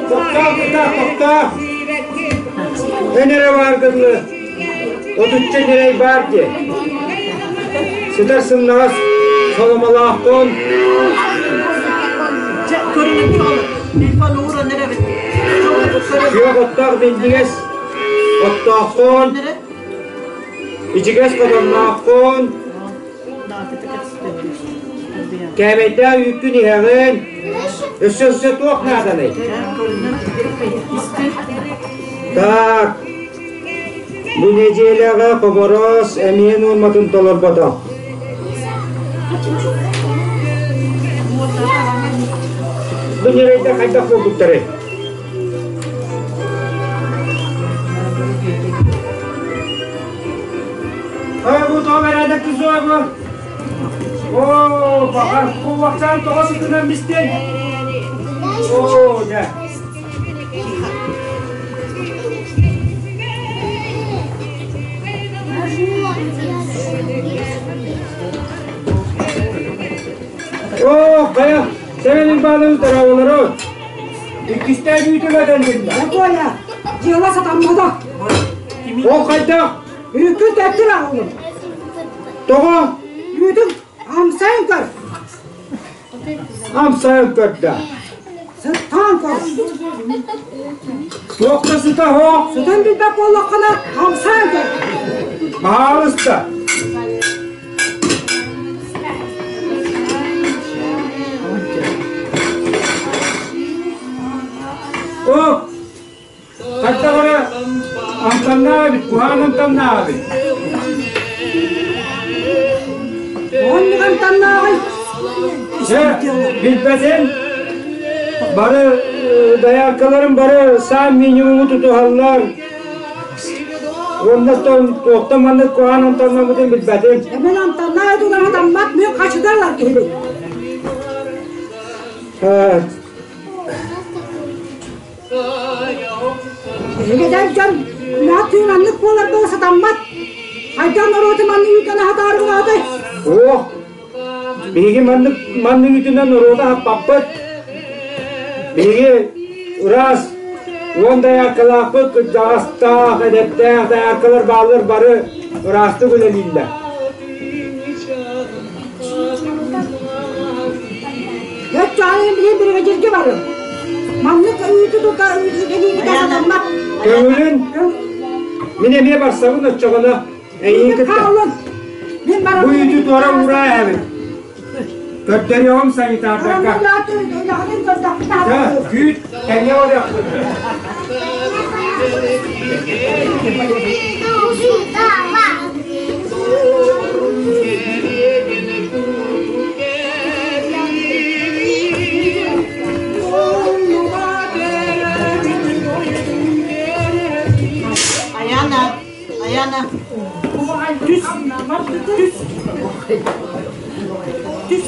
Тохтоо, тохтоо! Эн эрэ бааргын Отучча ньирэй баар дии. Сытар сымнаҕас соломолоохпун. Күөх оттоох минньигэс оттоохпун. Ичигэс хотонноохпун. Кээмэйдээх үүккүн иһэҕин. Өссө өссө туох нааданый? Так, Бу нэдиэлэҕэ Хобороос эмиэ нуорматын толорботох. Бу ньирэйдэр хайдах буолбуттарый? Ай, бу тоҕо бэрээдэк кусуо бу? Оо, баҕар, куллахчаан тоҕо сытынан бистиэн? Оо, дьэ. Оо, хайа, сэрэнин баалын тараалары. Иккистээн үүтүмэтэн биллэ. Коля, дьыала сатаммата. Ол хайдах? Үүккүн тэптир аҕалым. Тоҕо? Үүтүн амсайын көр. Амсайан көрдө. Сыттаан көр. Туох да сыта оһох. Сытан билбэт буоллаххына, амсайан көр. Баһаалыста. О, Хатта бара амтаннаа эбит, куһаҕан амтаннаа эбит. Оннук амтаннааҕый? Дьэ, билбэтим. Бары дояркаларым бары саам минимуму тутуһаллар. Уонна туохтан маннык куһаҕан амтаннаммытын билбэтим. Мен амтаннаа дулаҕа таммат, мен хачыдалар киһибин. Эһиги дьон маа түүн маннык буоларга сатаммат. Хайдах норуоту маннык үүтэн аһатаары гынаатай? Суох. Биһиги маннык маннык үүтүнэн норуоту аһаппаппыт. Биһиги ыраас уон дайааккалаахпыт, кырдьаҕастаах, эдэрдээх дайааккалар бааллар бары ыраастык үлэлииллэр. Өччөҕүн билин биригэдьиргэ барым. Маннык үүтү тута үлэлиибитэ сатаммат. Көҥүлүн мин эмиэ барсабын оччоҕуна эйиин кытта. Хаалын. Мин барабын. Бу үүтү туора уураа эһэбин. Көрдөрүөҕүм санитардарга. Дьэ, күүт, тэҥҥэ барыахпыт. Аяна, Аяна, түс, түс, түс.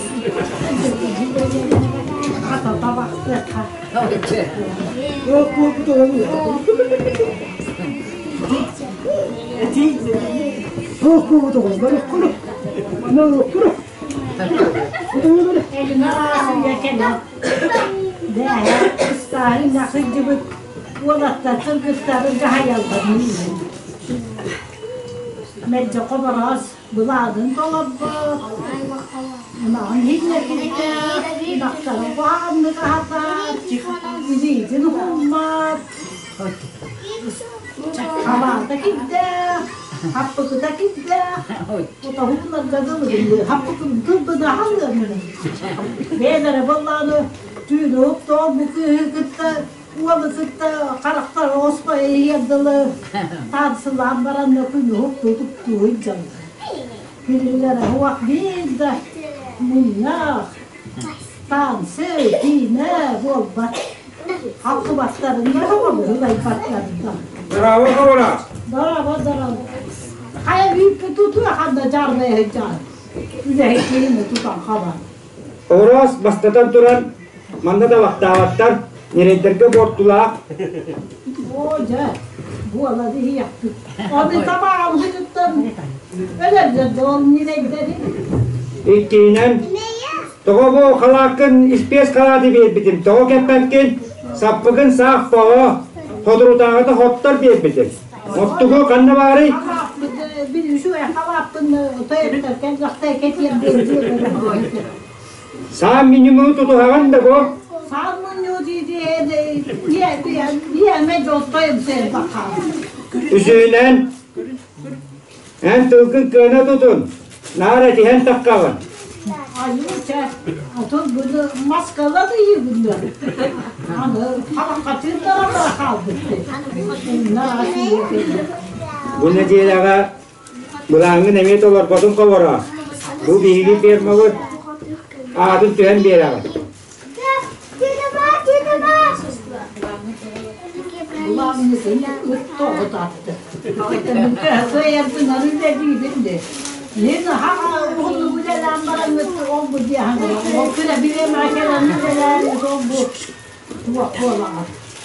Сылдьыбыт уолаттар кыргыттары дьаһайаллар Мэлдьи хобороос былаанын толорбут, ынаҕын иһиллэрбитэ, ынахтарын куһаҕаннык аһатар, илиитин уһуммат, халаата кирдээх, хаппыкыта кирдээх, утаһууларга дылы хаппыкын тылбын аһаллыаммын. Бэйэлэрэ буоллаҕына түүн уһуктуон бу кыыһы кытта уолу кытта харахтар оҕуспа иһиэр дылы таансылаан баран күн уһуктуу сылдьаллар. Кинилэр уох биир да мунньах, таансы, киинэ буолбат. Халкыбаттарында ылайбаттарында. Браво, Хабарас! Браво, здорово! Хайа үүппүт тутуа ханна дьаарбайа сылдьаҕын? Үлэһит киһини тутан хабан. Ороос бастатан туран, манна да вахтаабаттар, ньирэйдэргэ буортулаах. Оо дьэ, буолар иһиэхпит. Ону табаҕалбытыттан өлөллөр да ол ньирэйдэри. Иккиһинэн, тоҕо бу халааккын испиэс халааты биэрбитим, тоҕо кэппэккин, саппыкын саах тоҕо, соторутааҕыта хоттор биэрбитим. Оттугу ханна баарый? Халааппыт, үчүгэй халааппын тойоттор кэллэхтэй кэтиэм диэн Саам минимуму тутуһаҕын да бу? Саам мунньуу дии ийэмэ дьолтойум сэр бахаа. Үсүһүнэн, эн тылгын кыана тутун, наар этиһэн таххаҕын. Айуу-чэ, атын буну маскала да ийибиннэр. Аны халаххатыырдара бара хаалбыт. Бу нэдиэлэҕэ былааҥҥын эмиэ толорботун ховороо. Бу биһиги фермабыт аатын түһэн биэрэҕин.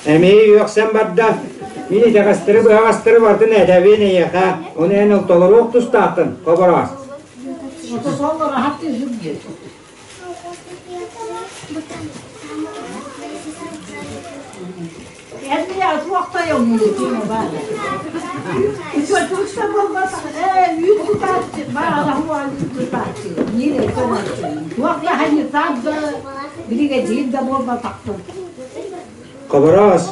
Эмиэ үөхсэн барда. Мин итэҕэстэри быһаҕастары бардын этэбин эйиэхэ. Ону эн ол толоруох тустааххын, хобороос. Хобороос,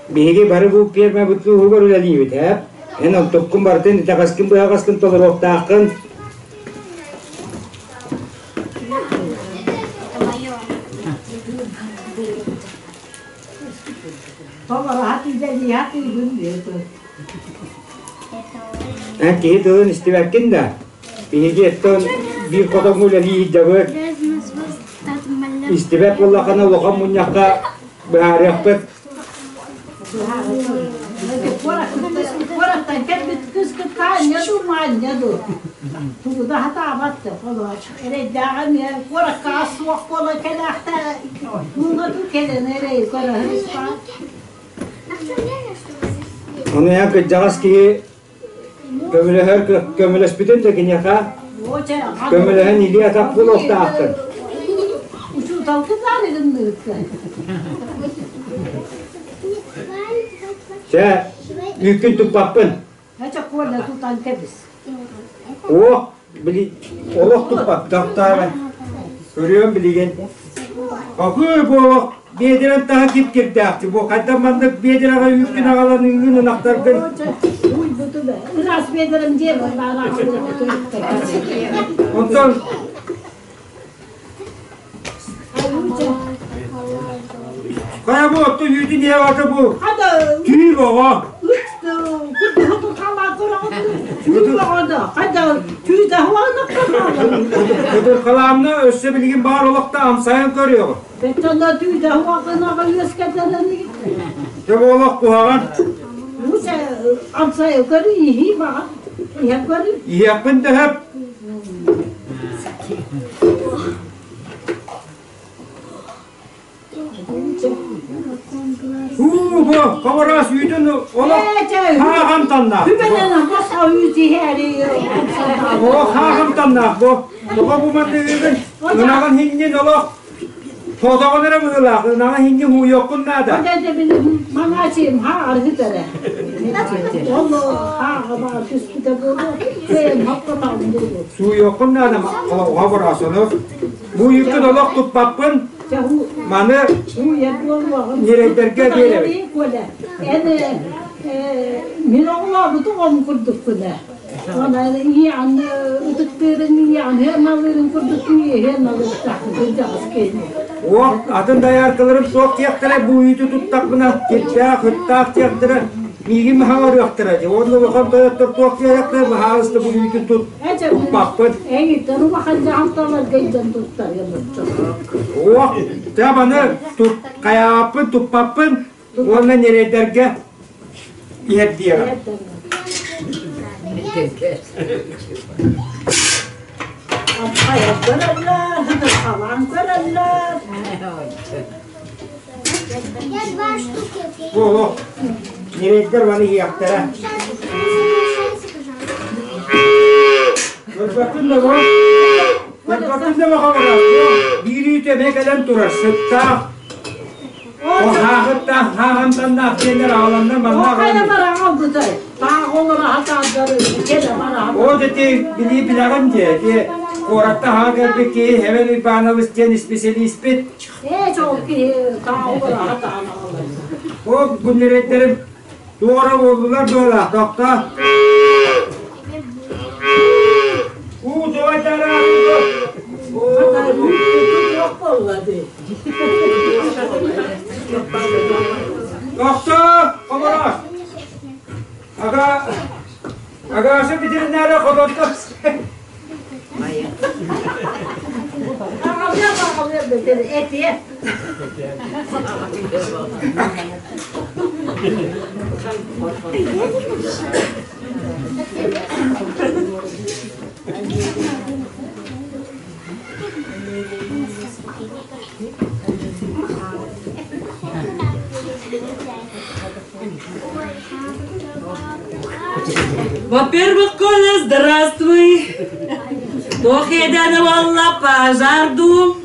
биһиги бары бу пиэрмэбит ууһугар үлэлиибит ээ. Эн онтуккун барытын итэҕэскин быһаҕаскын толоруохтааххын. Эн киһи тылын истибэккин да, биһиги оттон биир хотоҥҥо үлэлии сылдьабыт. Истибэт буоллаххына улахан мунньахха быһаарыахпыт. Куораттан кэлбит кыыс кытта анньа дуу, маанньа дуу. Тугу да сатаабат да, эрэйдээҕэ эмиэ куоракка ас суох буола кэлээхтэ муҥа дуу кэлэн эрэйи көрө сырыттаҕа. Ону эн кырдьаҕас киһи көмөлөһөр көмөлөспүтүн да киниэхэ көмөлөһөн илии-атах буолуохтааххын. Учууталгын аарыгынныытта. Чэ, үүккүн туппаппын. Ача коля тутан кэбис. О, били олох туппаттахтаабын. Көрүөм билигин. Акыы бу олох биэдэрэн таһа кип-кирдээхти. Бу хайдах маннык биэдэрэҕэ үүккүн аҕалан ыыгын ынахтаргын. Ыраас биэдэрим диэн Онтон Хайа бу оттон үүтүн иһэ бата бу түүр оҕо. Кудурхалаамна өссө билигин баар олохто амсайан көрүөҕү. Дьэ бу олох куһаҕан. Иһиэхпин да сөп. Уу бу хобороос үүтүн олох хааҕам таннаах. Олох хааҕам таннаах бу. Тоҕо бу манныгын ынаҕын хиннин олох Хотоҕун эрэ быһыылаах, ынаҕы хиннин һууйуоххун наада. Сууйуоххун наада, хобороос ону. Бу үүккүн олох туппаппын, маны ньирэйдэргэ биэрэбин. Мин оҕолообутум оҕом курдукпун ээ. Онон ийэҕин ытыктыырын, ийэҕин һыаналыырын курдук ийэһиэн алыптаахпын кырдьаҕас киһини. Уох, атын дайааркаларым суох диэхтэрэ, бу үүтү туттахпына кирдээх, ыттаах диэхтэрэ, миигин маһаҥарыахтара дии. Уонна улахан тойоттор туох диэхтэрэ, баһаалыста бу үүтүн тут туппаппын. Эҥиттэн улахан дьаһалталарга илдьэн туттарыам Уох, дьэ маны тут хайааппын туппаппын уонна ньирэйдэргэ иһэрдиэҕим. Хайа көрөллөр, хытырхалаан көрөллөр. Бу олох ньирэйдэр бары иһиэхтэрэ. Көрбөккүн да бу? Көрбөккүн да баҕабыра? Биир үүтэ эмиэ кэлэн турар, сыттаах. Ол хаахыттаах, хаахантаннаах диэннэр аҕаланнар манна Хайа бараҕа албытай? Таах олоро хатаардары кэлэ бараҕа. Ол ити билии билэҕин дии, ити куоракка аһаа кэлбит киһи Хевен Уйбаанабыс диэн исписэлииспит. Ээ, чоҕул киһи таах олоро хатаан аҕалар. Ол күннэрэйдэрим туора буоллулар дуолаах, тохтоо. Уу туойдара Туох буолла дии? Тохтоо, хомороос. Ага, агаша ветеринара холотто. Аҕалыам, аҕалыам бэтэр этиэ. Во-первых, Коля, здравствуй. Туох иэдээнэ буолла, пожар дуу?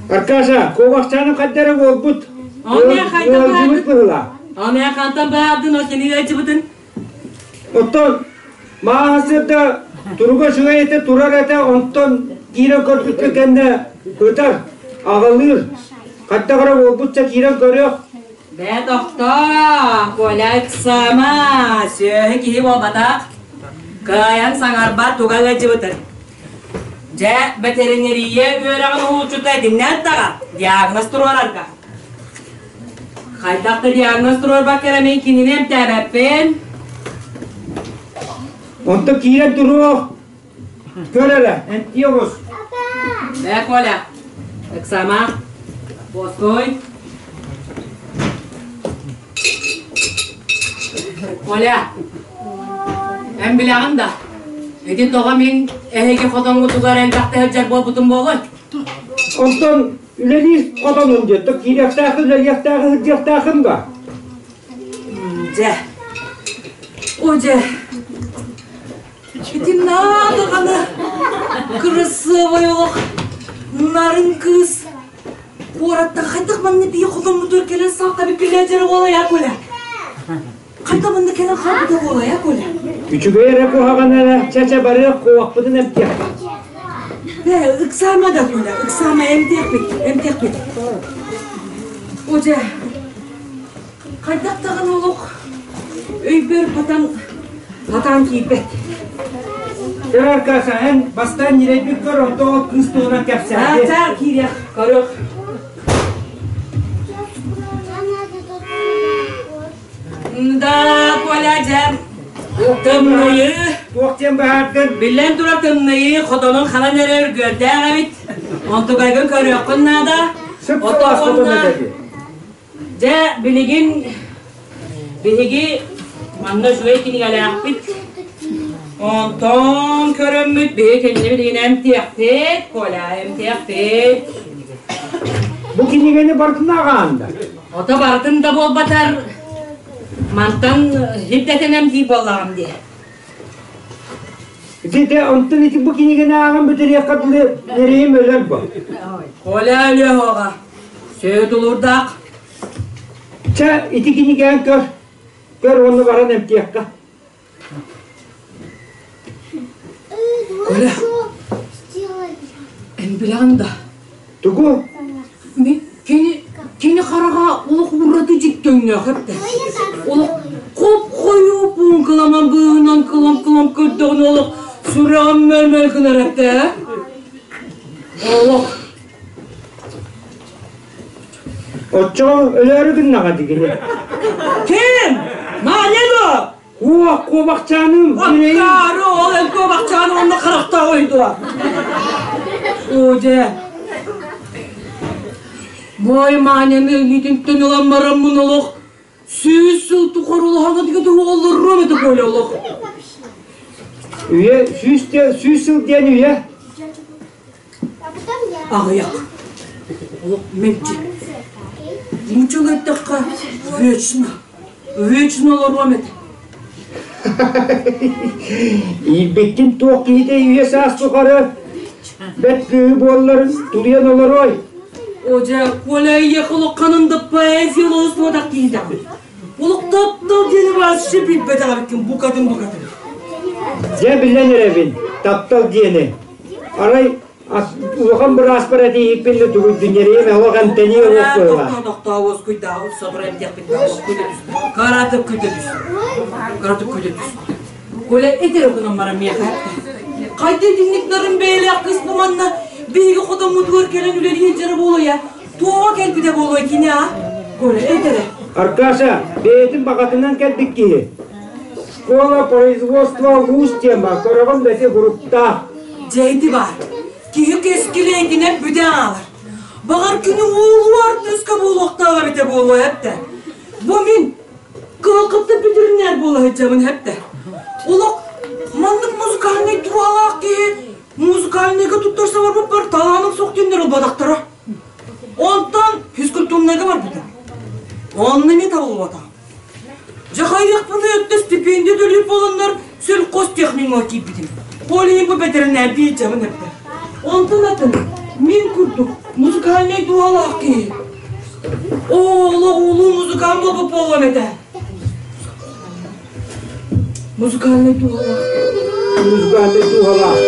Аркаша, куобахчааны хайдара буолбут. Ол Ыалдьыбыт быһыла. Ол хантан баардын, ол кини ыалдьыбытын? Оттон Мааһасырда туруга үчүгэй этэ, турар этэ, онтон киирэн көрбүккэ кэннэ ытар, аҕалыыр. Хайдах эрэ буолбутча киирэн көрүөх. Бээ тохтоо, Коля ыксаама, сүөһү киһи буолбатах. Кыайан саҥарбат туга ыалдьыбытын. Дьэ, бэтэринэрийэ үөрэҕин уһулуччута итиннэн таҕа, диагноз туруорарга. Хайдах да диагноз туруорбакка эрэ мин кинини эмтээбэппин. Онто киирэн туруох. Көр эрэ, эмтиэ оҕус. Бээ, Коля, ыксаама. Бостой. Коля, эн билэҕин да, ити тоҕо мин эһиги хотоҥҥутугар элбэхтэ сылдьар буолбутум буолуой? Онтон үлэлиир хотонун диэн, то киириэхтээх үлэлиэхтээх сылдьыахтаахын ба? Дьэ, о дьэ, ити наадаганы кырасыабай олох нарын кыыс куораттан хайдах манна бии хотоммутугар кэлэн саахха бүккүлээдьэрэ буолай, а, Коля? Хайдах манна кэлэн хаалбыта буолай, а, Коля? Үчүгэй эрэ куһаҕан эрэ, чэ-чэ барыах куобахпытын эмтиэх. Бээ, ыксаама да, Коля, ыксаама, эмтиэхпит, эмтиэхпит. О, дьэ, хайдах даҕаны олох өйбөр батан, батан киирбэт. Көр Аркаша, эн бастаан ньирэйбит көр, онтон ол кыыс туһунан кэпсээтэ. Аа, киириэх, көрүөх. Да, Коля, дьэ, тымныйыы. Туох диэн баһаардын? Биллэн турар тымныйыы хотонун ханан эрэ үргүөрдээх эбит. Онтукайгын көрүөххүн наада. Сөп сылаас хотон этэ дии. Дьэ, билигин биһиги манна үчүгэй кинигэлээхпит. Онтон көрөммүт биһи кинини билигин эмтиэхпит, Коля, эмтиэхпит. Бу кинигэни барытын ааҕаан да? Ото барытын да буолбатар, мантан хирдэтинэм дии буоллаҕым дии. Ити онтон ити бу кинигэни ааҕан бүтэриэххэ дылы нэрийим өлөр бу. Коля өлүө Сөйө тулуурдаах. Чэ, ити кинигээн көр. Көр уонна баран эмтиэххэ. Коля, эн билэҕин да? Тугу? Мин кини кини хараҕа олох ураты дьиктөҥнөөх эптэ. Олох хоп-хойуу пуун кыламан быыһынан кылам-кылам көрдөҕүнэ олох сүрэҕим мөл-мөл гынар эптэ. Олох Оччоҕо өлөөрү гыннаҕа дигини. Ким? Маня дуо? Куох, куобахчааным, ньирэйим. Аккаары, ол эн куобахчааны онно харахтаах ойдуо. Оо, дьэ. Бой Маняны илиитинтэн ылан бараммын олох. Сүүс сыл тухары улахаҥҥытыгар олоруом этэ Коля олох. Үйэ 100 сыл диэн үйэ. Аҕыйах. Олох мэлдьи. Мучуҥ эттэххэ вечно. Вечно олоруом этэ. Иирбиккин туох киһитэ үйэ саас тухары бэрт кыыһы буолларын тулуйан олоруой. О дьэ, Коля эйиэхэ олохханын да поэзия олоҕустубатах киһитэҕин. Олох таптал диэни вообще билбэтэх эбиккин букатын букатын. Дьэ билэн эрэбин, таптал диэни. Арай улахан бырааспар этииһикпин да тугуйдуннэриэм олох эмтэнии олох быһыылаах. Тохтоо уоскуйдаа собура эмтиэхпит күүтэ түс. Каратып күүтэ түс. Каратып күүтэ түс. Коля этэр гынан баран миэхэ хайда итинник нарын бэйэлээх кыыс бу манна биһиги хотоммутугар кэлэн үлэлиир дьара буолуо туоҕа кэлбитэ буолуо кини а Коля этэрэ Аркаша бэйэтин баҕатынан кэлбит киһи. Школа производства уус диэн баар, көрөҕүн да ити суруктаах. Дьэ ити баар. Киһи кэскилээтинэн бүтэ аалар. Баҕар күнү уулуу артыыска буолуохтаах эбитэ буолуо эптэ. Бу мин кылыкытта бүтүрүнээр буола сылдьабын эптэ. Олох маннык музыкальнай дууһалаах киһи музыкальныйга туттарса барбыппар талааным суох диэннэр ылбатахтара. Онтон физкультурнайга барбытым. Онно эмиэ табыллыбатаҕым. Дьэ хайыахпыный өттө стипендия төлүүр буоланнар сельхозтехникумҥа киирбитим. Ол иһин бу бэтэринээрдии илдьэбин эрдэ. Онтон атын мин курдук музыкальнай дууһалаах киһи. Оо, олох улуу музыкант буолбут буолуом этэ. Музыкальнай дууһалаах. Музыкальнай дууһалаах.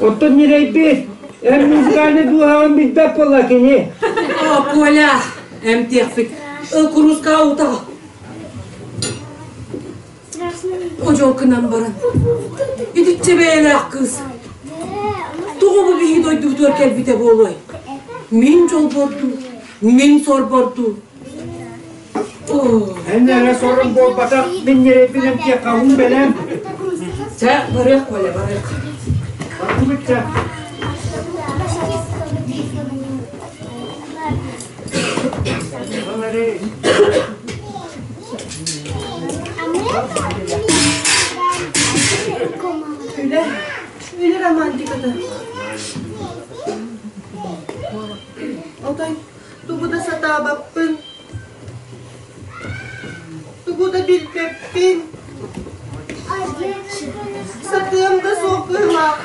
Оттон ньирэйбит, эн музыкальнай дууһаҕын билбэт буолла кини. О, Коля, эмтиэхпит. Куруска утаҕа. Одьолкунан баран. Итиччэ бэйэлээх кыыс. Тоҕо бу биһиги дойдубутугар кэлбитэ буолуой? Мин дьолбордуу, мин сорбордуу. Эн эрэ сорун буолбатах, мин ньирэйбин эмтиэххэ уун бэлэм. Чэ, барыах, Коля, барыах. Бардыбыт чэ. Үлэ, үлэ романтиката. Отой тугу да сатаабаппын, тугу да билбэппин. Сатыам да суох быһыылаах.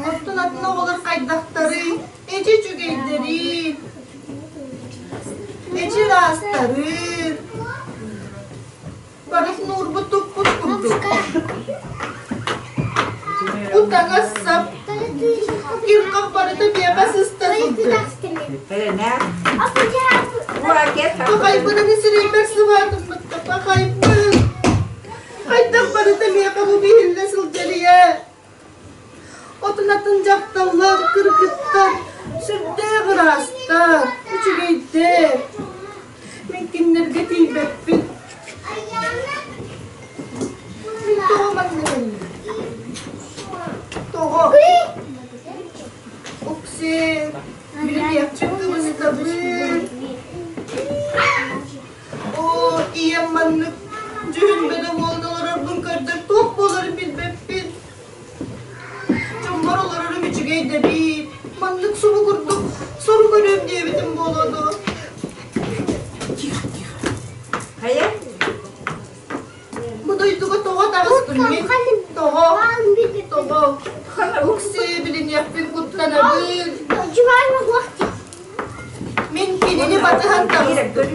Оттон атын оҕолор хайдахтарый? Эчи үчүгэйдэрий, эчи ыраастарый. Барыс нуурбут туппут курдук. Утаҥас сап, кирхах барыта биэҕэ сыста сылдьар. Пахайбын сирэйбэр сыбаатыммытта, пахайбын. Хайдах барыта миэхэ бу биһиллэ сылдьар ийэ. Отун атын дьахталлар, кыргыттар сүрдээх ыраастар, үчүгэйдэр. Мин кинилэргэ тиийбэппин. Мин тоҕо манна кэллим? Тоҕо? Уксин, билиэхчик кыбыстабын. Оо, ийэм маннык дьүһүн бөдөҥ буолан олорорбун көрдөр туох буоларын билбэппин. Дьоммор олорорум үчүгэй да эбит. Маннык субу курдук сору көрүөм диэбитим буолуо дуо? Тихо, тихо. Хайа? Бу дойдуга тоҕо таҕыстым мин? Тоҕо? Тоҕо? Уксee билиниэхпин куттанабын. Мин кинини батыһан таҕыстым.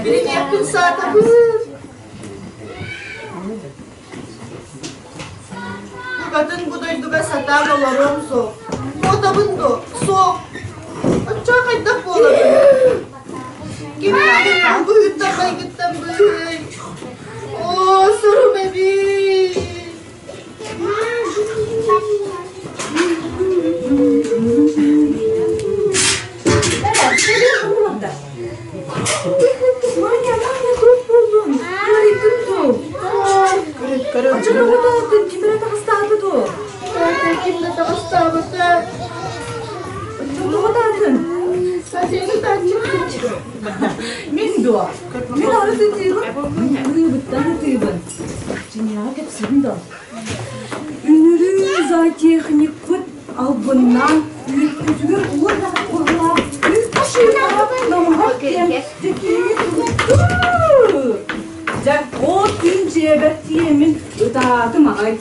Билиниэхпин саатабын. Букатын бу дойдуга сатаан олоруом суох. Куотабын дуо? Суох. Оччо хайдах хайдах буолабын? Ким миигин быһыттан майгыттан быыһыай? Оо, сурум эбит! Маня, Маня, туох буоллун? Ыарыйдыҥ дуо? Оччотооҕу таһыттан ким эрэ таҕыстаата дуо? Ким да таҕыстаабата. Оччотооҕу таһыттан? Соседи тааччы. Мин дуо? Мин арыт ытыыбын, ытыыбыттан ытыыбын. Дьиҥнээҕи кэпсиибин да. Үнүрүү зоотехникпыт албыннаан үүппүтүгэр уот быһылаах үүт машинаҕа намыһах диэн тэтииги тутуу. Дьэ, ол күн дьиэбэр тиийэммин ытаатым аҕай.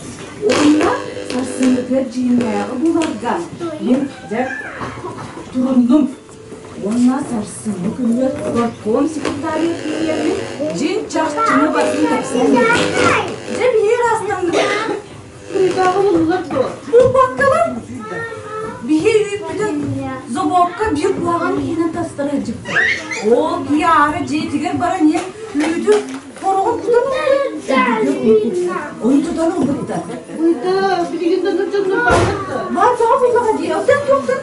Уонна сарсыҥҥытыгар дьиҥнээҕи буларга мин дьэ туруннум. Уонна сарсыҥҥы күнүгэр горком секретарыгар тиийэммин дьиҥ чахчыны барытын кэпсээн биэрдим. Дьэ биһиги ыраастанныбыт. Кырыытааҕы буллулар дуо? Булбаккалар. Биһи үүппүтүн забокка биир куһаҕан киһинэн тастара илдьиппит. Ол киһи аара дьиэтигэр баран иһэн үүтү хороҕун кутан ылбыт. Ону тутан ылбыттар. Ыйда билигин да дьоннор бааллар да. Баар тоҕо буллаҕа дии. Оттон туохтан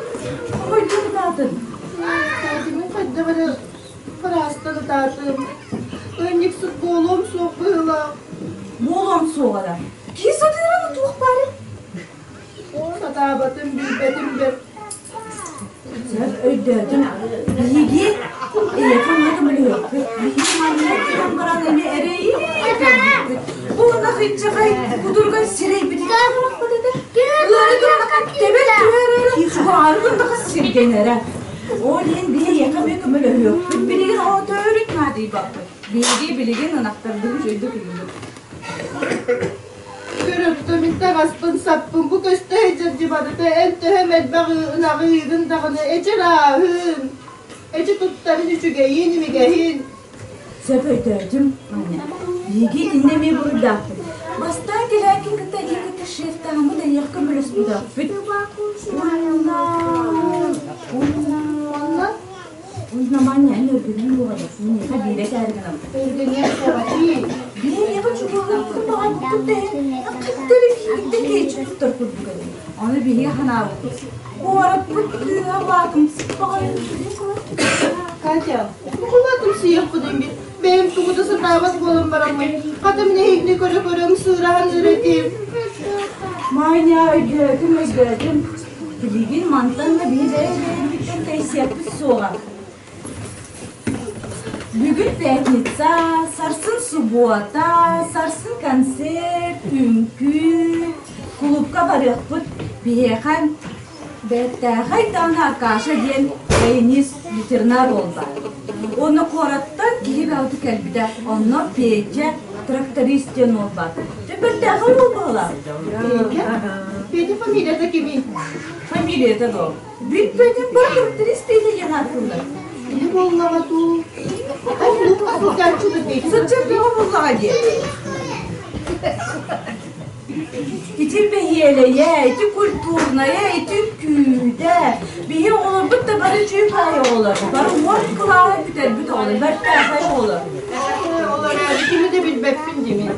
хомойдуу ытаатын? Мин хайдах эрэ ыраастан ытаатым. Ыанньыксыт буолуом суох быһыылаах. Буолуом суоҕа да. Киһи сатыырын туох баарый? Сатаабатым, билбэтим бэрт. Сөп өйдөөтүм. Биһиги эйиэхэ манна көмөлөһүөхпүт. Биһиги манна кэлэн баран эмиэ эрэйи көрбүппүт. Бу ынах иччэхэй кутурган сирэйбитигэр харахпыт этэ. Ыары гыннаха тэбэр түһэр чугаары гыннаха сиргэнэрэ. Ол иһин биһи эйиэхэ эмиэ көмөлөһүөхпүт. Билигин оҕотөөрүт наадыйбаппыт. Биһиги билигин ынахтардыын үчүгэйдик үлүбүт. Көрөптө мин таҥаспын саппын бу көстө сылдьар дьыбарыта эн төһө элбэх ынаҕы ыырын даҕаны эчи ырааһын, эчи туттарын үчүгэйин, имигэһин. Сөп өйдөөтүм, Маня. Биһиги итиннэ эмиэ буруйдаахпыт. Бастаан кэлээккин кытта эдьиий кытта шефтааһыммыт эйиэхэ көмөлөспөтөхпүт. Уонна... Уонна... Уонна Уонна Маня эн өргөнөн буолабыт. Миэхэ биирэ кээргэнэм. Өргөнүөх суоҕа Биһиэхэ чугаһыырбытын баҕарбыппыт да иһин, хаттары биһигиттэн кэйиччи туттар курдук эбит. Ону биһиги санаабыппыт. Куораппыт кыыһа улаатымсык баҕайы Катя, улаатымсыйыахпын иҥгит. Бэйэм тугу да сатаабат буолан бараммын, хатым нэһиигни көрө-көрөм сыыраһан үөрэтиим. Маня, өйдөөтүм, өйдөөтүм. Билигин мантан да биһи бэйэ-бэйэбититтэн тэйсиэхпит суоҕа. Бүгүн пятница, сарсын субуота, сарсын концерт, үҥкүү, кулуупка барыахпыт. Биһиэхэ бэртээхэй даҕаны Аркаша диэн баянист ветеринар уол баар. Уонна куораттан киһи бөҕөтө кэлбитэ. Онно Петя тракторист диэн уол баар. Дьэ бэртээхэй уол баҕалаах. Петя? Петя фамилията кимий? Фамилията дуо? Бүппэтин бар тракторист Петя диэн ааттыыллар. Кини буоллаҕа дуу? Ай, кулуупка сылдьааччы да Петя. Сылдьар бөҕө буоллаҕа дии. Ити бэһиэлэйэ, ити культурнайа, ити үҥкүүтэ. Биһи оҕолорбут да бары үчүгэй баай оҕолор. Бары уон кылааһы бүтэрбит оҕолор, бэртээхэй оҕолор. Олор кими да билбэппин димин.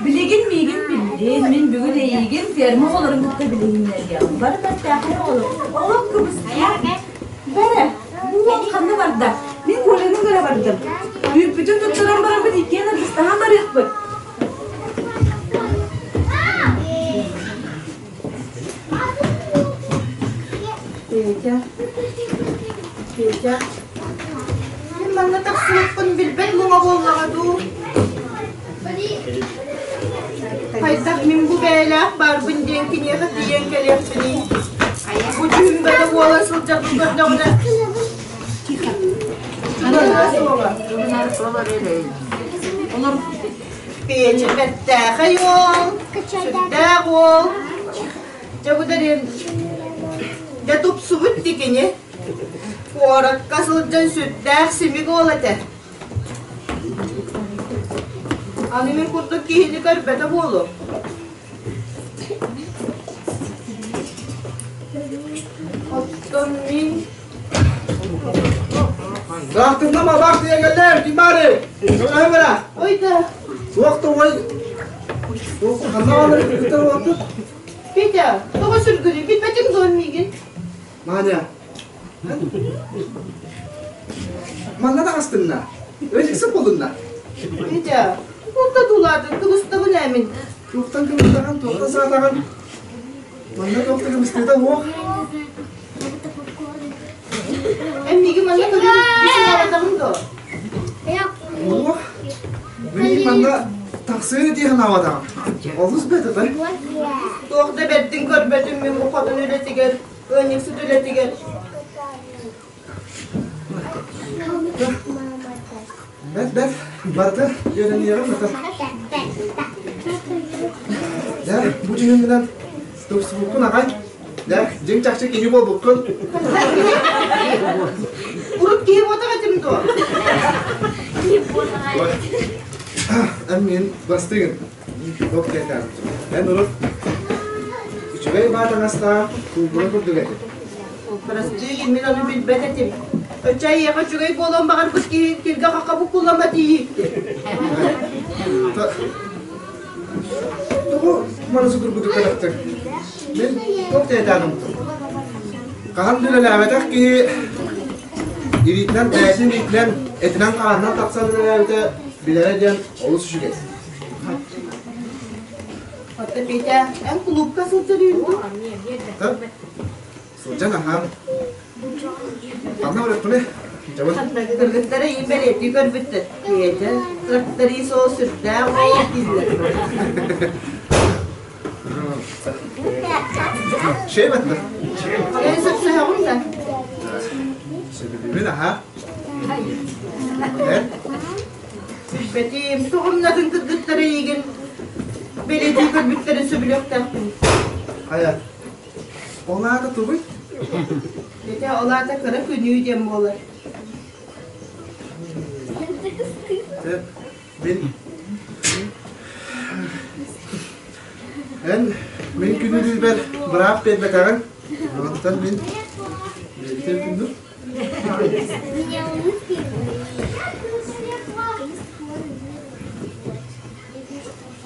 Билигин миигин биллин, мин бүгүн эйиигин ферма оҕолорун кытта билиһиннэриэҕим. Бары бэртээхэй оҕолор. Олох кыбыстыма. Бэрэ, бу уол ханна барда? Мин Коляны көрө бардым. Үүппүтүн туттаран бараммыт иккиэн аргыстаһан барыахпыт. Петя, Петя, мин манна тахсыбыппын билбэт муҥа буоллаҕа дуу? Хайдах мин бу бэйэлээх баарбын диэн киниэхэ тиийэн кэлиэхпиний? Бу дьүһүн бөтө буола сылдьарбын көрдөҕүнэ чугаһыа суоҕа. Петя бэртээхэй уол, сүрдээх уол. Дьэ бу дэрин дьэ тупсубут дикини. Куоракка сылдьан сүрдээх симик уол этэ. Аны мин курдук киһини көрбөтө буолуо. Оттон мин... Саахтыннама баах тиэгэллэр, ким баары? Көмөлөһөн бара. Ой да. Суох тоҕой. Суох ханна баалары кыргыттар уоттут? Петя, тоҕо сүргүрүй? Билбэтим дуо миигин? Маня. Манна таҕыстынна. Өзүксүн булунна. Петя, култа дуулаатын, кыбыстабын ээ мин. Туохтан кыбыстаҕын, туохтан саатаҕын? Манна туохта кыбыстыыта уох. Эн миигин манна көрөн санаабатаҕыҥ дуо? Уох. Мин манна тахсыа дии санаабатаҕым. Олус бэрт ата. Туох да бэрдин көрбөтүм мин бу хотон үлэтигэр, ыанньыксыт үлэтигэр. Бэрт бэрт барыта үөрэниэҕим ата. Дьэ, бу дьүһүҥҥүнэн тупсубуккун аҕай. Дьэ, дьиҥ чахчы киһи буолбуккун. Урут киһи буотах этим дуо? Эн мин бастыгын. Туох диэтээм. Эн урут үчүгэй баатаҥастаах куулгуна курдук этим. Прости, мин ону билбэт этим. Оччо эйиэхэ үчүгэй буолуон баҕарбыт киһи киргэ хахха буккуллама тиийикти. Тоҕо маны судургутук кэлэхтэр? Мин туох диэтээн Хаһан да үлэлээбэтэх киһи илиитинэн, бэйэтин илиитинэн, этинэн-хаанынан тахсан үлэлээбитэ билэрэ диэн олус үчүгэй. Оттон Петя, эн кулуупка сылдьар үһү Сылдьан аһаан. Ханна барыахпыный? Дьабын. Кыргыттара ийин бэлиэтии көрбүттэр. Петя, тракторист ол сүрдээх уол дииллэр. Шей батта. Эн сөпсөһөҕүн да? Сөбүлүүбүн аһаа. Эн? Билбэтим, тоҕумнатын кыргыттара эйигин бэлиэтии көрбүттэрин сөбүлүөхтээхпин. Хайа, ол аата тугуй? Ити ол аата кыра күнүү диэн буолар. Мин Эн мин күнүүлүүрбэр быраап биэрбэтэҕиҥ. Онтон мин биэрбитим күндү.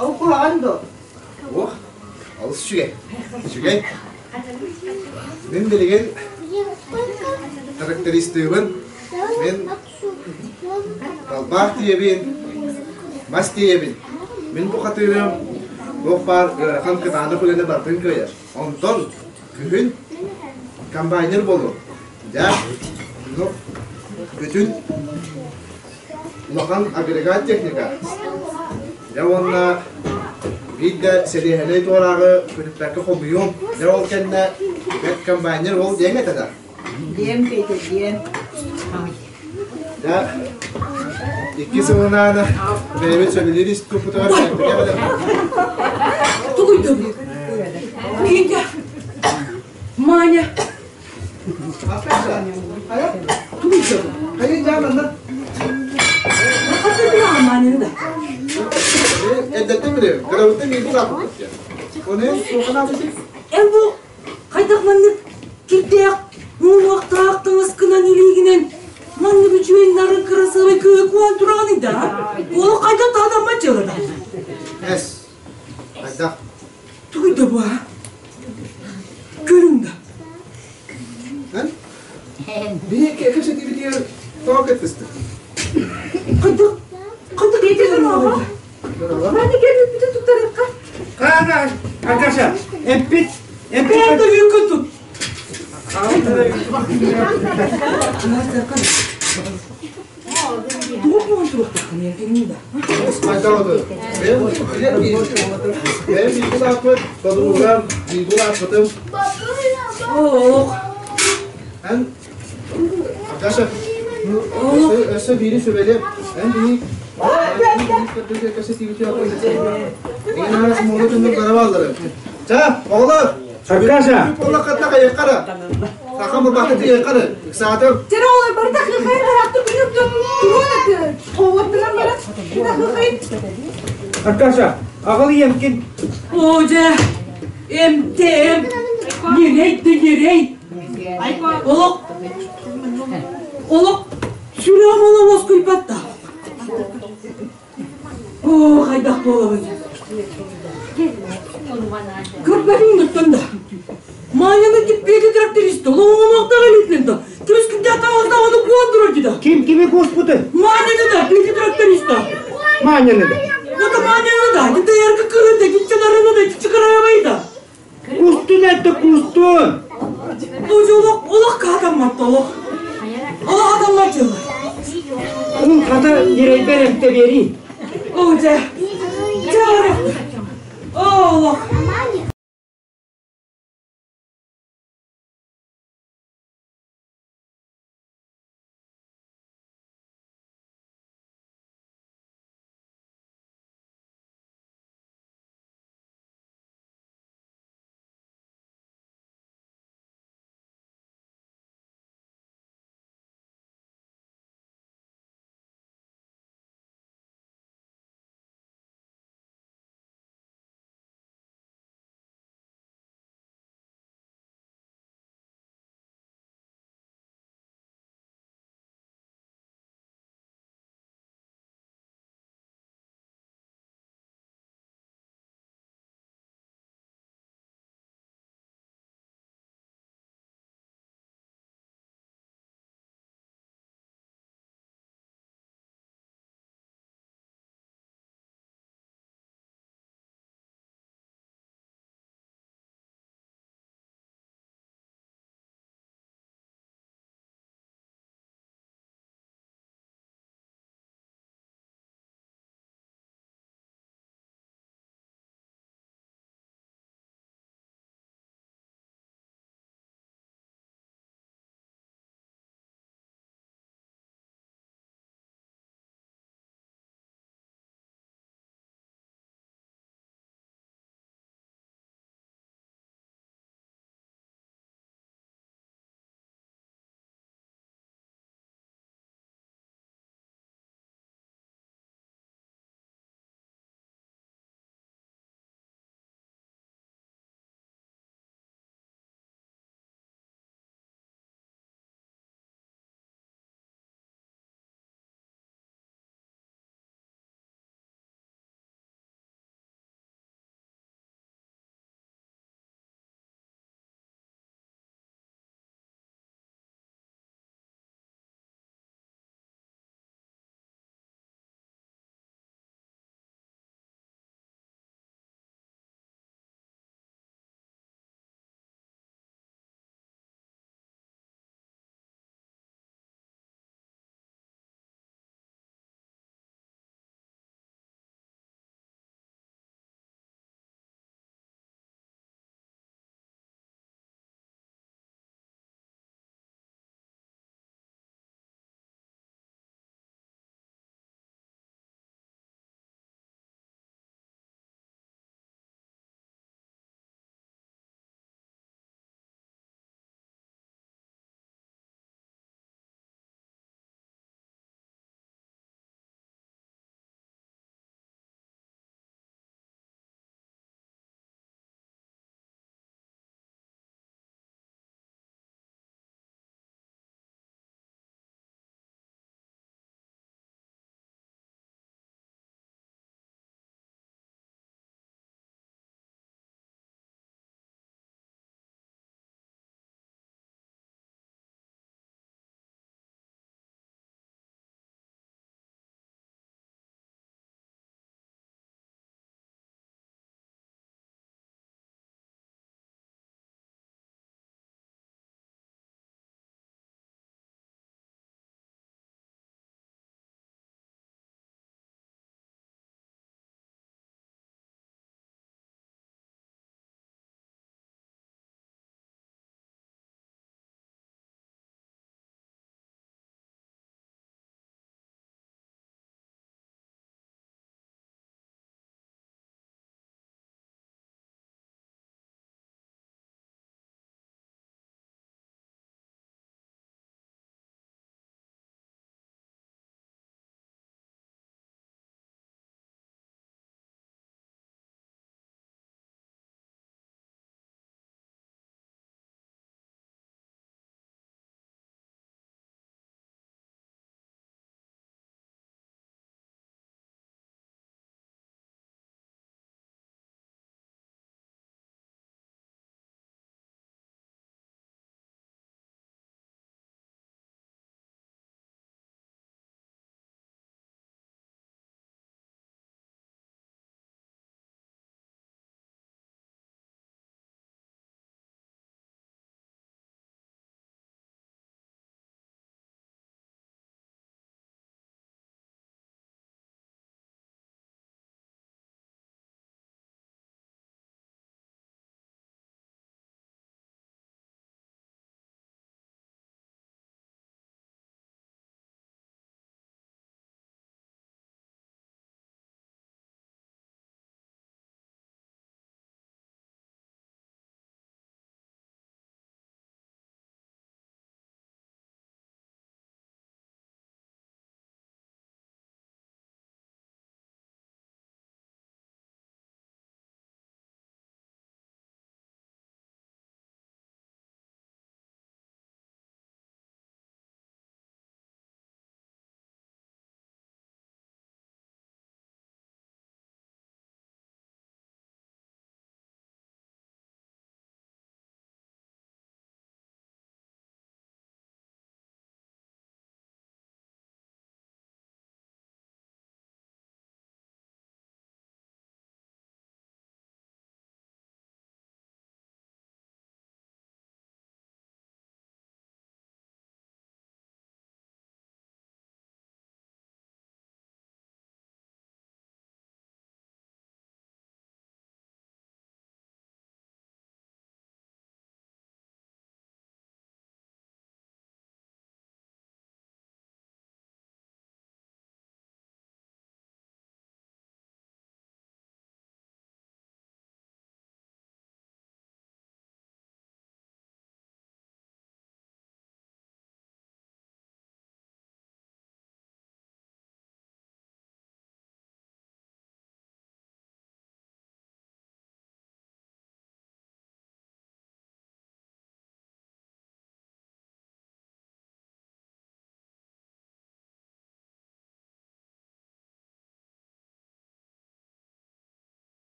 Ол куһаҕан дуо? Ох, олус үчүгэй. Үчүгэй. Мин билигин трактористыыбын. Мин Талбаах тиийэбин, мас тиийэбин. Мин бу хатыырым туох баар ыарахан кытаанах үлэни барытын кыайар. Онтон күһүн комбайнер буолуом. Дьэ, ну, бүтүн улахан агрегат техника. Дьэ уонна биир да сэлиэһэлэй туорааҕы күлүппэккэ хомуйуом. Дьэ ол кэннэ бэрт комбайнер ол диэҥ этэ да. Диэм, Петя, диэм. Дьэ, икки сылынаан бэйэбит сөбүлүүр институппутугар Тугуйдум. Петя, Маня. Тугуйдум. Хайы дьааманна. Хата билэҕин Маняны да. Эрдэттэн билэбин. Кырабыттан бииргэ улааппыппыт диэн. Оны суоханаабытый? Эн бу Хайдах маннык кирдээх, муҥуохтаах таҥаскынан илиигинэн маннык үчүгэй нарын кырасыабай кыыһы куһан тураҕыный да? Ол хайдах таһытаммат дьыалата? Эс, хайдах? Тугуй да бу, а? Көрүҥ да. Эн? Биһиги кэпсэтиибитигэр тоҕо кыттыстык? Хайдах, хайдах итилэр оҕо? Маны кэлбиппитин туттарыахха. Хаана, Акаша, эппит, эппит. Бэйэм да үүккүн тут. Тугу буолан туруохтааххын эргиннин да. Бэйэм бииргэ улааппыт, подругам, бииргэ улааппытым. Ох. Эн, Акаша, өссө биири сүбэлиэм. Эн биһи Ча, оҕолор! Аркаша! Олоххатна хайыххара. Саха бабакка тиийэххара. Ыксаатым. Сен оҕолор барыта хыхайын тарақты күнүктөн туруон хоҕуттаран баран хыхайын. Аркаша, аҕал ийэмкин. О, дьэ, эмтээм, ньирэй да ньирэй. Олох. Олох сүрэҕим олох уоскуйбат да. Оо, хайдах буолабын? Көрбөтүҥ да да. Маняны киппиэти тракторист, олоҕун илиитинэн да. Күрүскүдэ таҕылда ону куондура дida. Ким кими куспутун? Маняны да, пети тракториста. Маняны да. Это Маняны да, это ярко кырыта, киччаларына да, киччикарабайда. Кустун это кустун. Тоже олох, олох каатамматта, олох. Олох адаммат дьылы. Ул хата ньирэйбэр эмтэ биэрии. Оо, дьэ. Дьэ, олох. Оо, олох.